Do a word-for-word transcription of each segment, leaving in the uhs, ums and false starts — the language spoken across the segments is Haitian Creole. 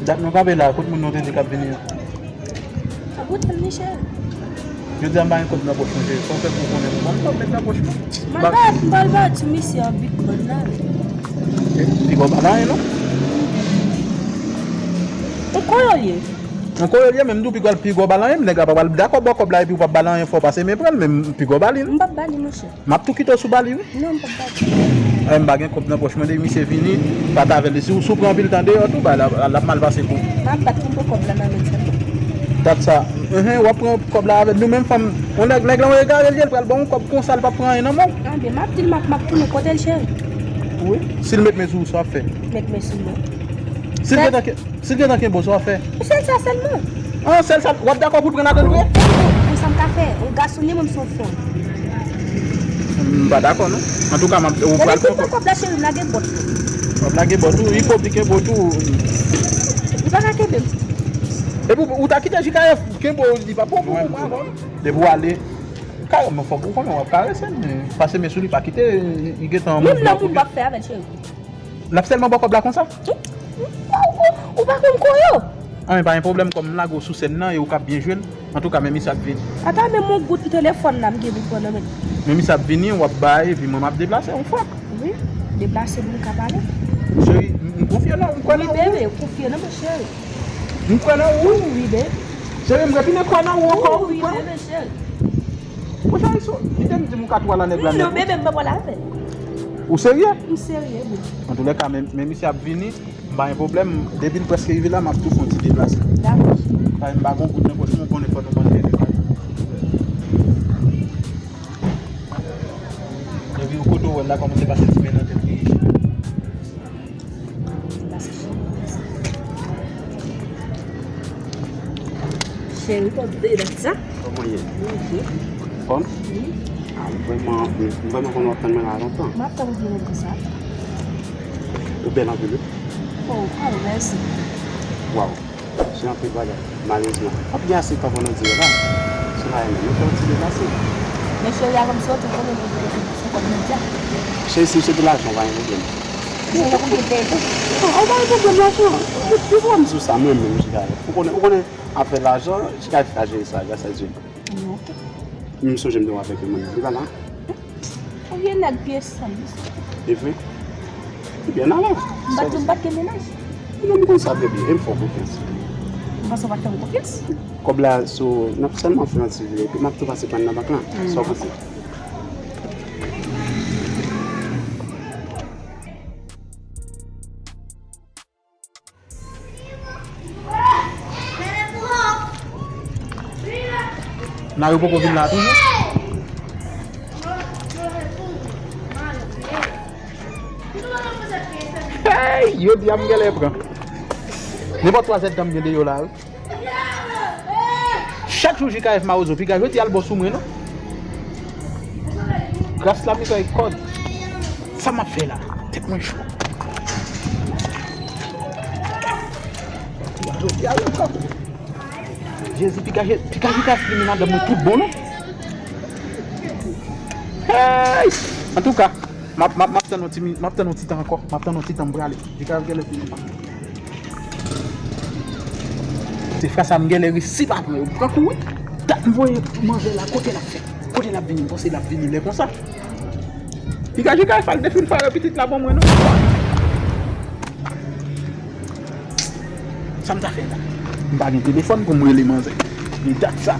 Dat nou kanpe la, kot moun nou te di k ap vini yo? Sa pote l, Michel? Jodi a m pa gen kòb nan pòch mwen, cheri. Sa w fè pou w konnen, m pa gen kòb nan pòch mwen. M al ba, m al ba ti misye an big bag la. Piga w pa la, non? Ou konnen l ye. Yon koyo l ye, men m di w piga l, piga w pa l anyen, nèg la pa pral dakò ba w kòb la epi w p ap ba l anyen, fò w pase men pran l, men piga w ba li non. M p ap ba li, monchè. M ap tou kite w sou ba li, wi. Non, m p ap ba li. Eh, m pa gen kòb nan pòch mwen, depi misye vini, pataje avè l. Si w, si w pran anpil tan deyò tou, bay la, l ap mal pase pou ou. M ap bat pou m pran kòb la nan men l sèlman. Dat sa. Enhen, w ap pran kòb la avè l. Nou menm fanm, yon nèg, nèg la yon egare l ye, l pral ba w yon kòb konsa, l p ap pran anyen nan men w. Anben, m ap di l m ap, m ap tounen kote l, cheri. Wi. Si l met men sou ou, sa w ap fè? Met men sou mwen. Si l gentan ke Si l gentan kenbe w, sa w ap fè? Sèl sa sèlman. Ah, sèl sa, w ap dakò pou l pran ladan l vre? Pou sa m ka fè? Yon gason li, mwen m se yon fanm. M pa dakò, non. Antouka, m ap, ou pral pran kòb. Depi m pran kòb la, cheri, m lage bòt. W ap lage bòt ou, li pwòp, li kenbe w tou. Li pa ka kenbe m. Epi ou, ou ta kite J K F kenbe w, li pa bon pou ou, bravo. Depi w ale, kareman, fòk ou konnen w ap karese l, men pase men sou li, pa kite li gentan. Menm nan moun m ap fè avè l, cheri. L ap sèlman ba w kòb la konsa? Ou, ou, ou pa konn koyo? Anben, pa gen pwoblèm, kòm m lage w sou sèn nan e ou k ap byen jwe l. Antouka, men misye ap vini. Ata, menm yon goud telefòn la m gen pou pran nan men l. Men misye ap vini, w ap bay, epi mwen m ap deplase yon fwa. Wi, deplase pou nou ka pale. Cheri, m, m konfye nan ou, m kwè nan ou. Wi, bebe, konfye nan mwen, cheri. M kwè nan ou. Wi, bebe. Cheri, m retounen kwè nan ou ankò, wi, bebe, cheri. Monchè, Ayisyen, kite m di m ka twal a nèg la nèt. Non, bebe, m pa pral avè l. Ou serye? M serye, bebe. Antoulèka, men, men misye ap vini, m pa gen pwoblèm. Depi l prèske rive la, m ap tou fè yon ti deplase. Dakò. Paske m pa gon goud nan pòch mwen, ou konnen fò nou bann bebe. Depi yon kote w wè l la kòmanse pase ti men nan tèt li. Cheri, kòm de dat sa. Kòman ye? Mwen byen. Fòm? Wi. Ah, m vrèman, m vrèman konnen w ap tann mwen la lontan. M ap tann ou vin konsa. Ou bèl anpil, wi. Oh, oh, mèsi. Waw. Se anpil bagay. Malerezman, p ap gen ase tan pou nou di yo la. Se la menm. Nou fè yon ti deplase. Men cheri, avan m soti, ou konnen nou vle fè kòb medya. Cheri, si se pou lajan, pa gen pwoblèm. Ou pa konn gen pè tou. Non, ou pa gen pwoblèm lajan. Ou, ou wè m di w sa, mwen menm, J K F. Ou konnen, ou konnen afè lajan, J K F ka jere sa, gras a Dye. Ok. M sonje m te wè avèk yon moun. Li pa la? Ou vye nèg pye san. E vre? Ebyen, n ale. M pa t di w m pa t gen mennaj. Non, m konn sa, baby. E m fè w konfyans. M panse w pa t fè m konfyans. Kòb la, so, n ap sèlman fè yon ti vire, epi m ap tou pase pran nan bank lan. Mm. Sa w panse? Nan yo poko vin la toujou. Hey, yo di a m genlè pran. Nenpòt twa zèdtan m gen deyò la, wi. Chak jou J K F mawozo, piga jodi a l bon sou mwen, non? Gras la, misye kòd. Sa m ap fè la? Tèt mwen cho. Jodi a, wi, kòd. Jezi, piga, piga J K F vini madanm mwen tout bon, non? Hey! Antouka, m ap, m ap, m ap tann yon ti mi-, m ap tann yon ti tan ankò. M ap tann yon ti tan, m prale. J K F genlè vini. Se fwa sa m genlè resi pa pran yo. Pran kou, wi. Dat m voye manzè la, kote l ap fè? Kote l ap vini? M panse l ap vini lè konsa. Piga J K F al defil fare pitit la ban mwen, non. Sa m ta fè la? M pa gen telefòn pou m rele manzè. Men dat sa.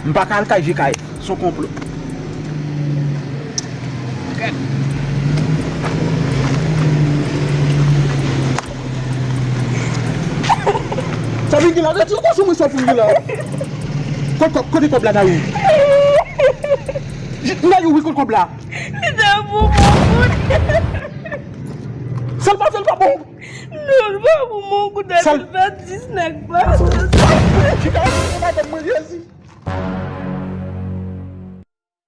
M pa ka al kay J K F. Se yon konplo. Sa vin gen la, rete yon kòchon mwen sòt vin gen la. Kote kòb, kote kòb la, Nayou? Nayou, wi, kote kòb la? Li te pou mwen. Sa l pa fè, l pa bon. Non, l pa pou mwen, kote l fè dis nèg pa. Chita, madanm mwen, Jezi.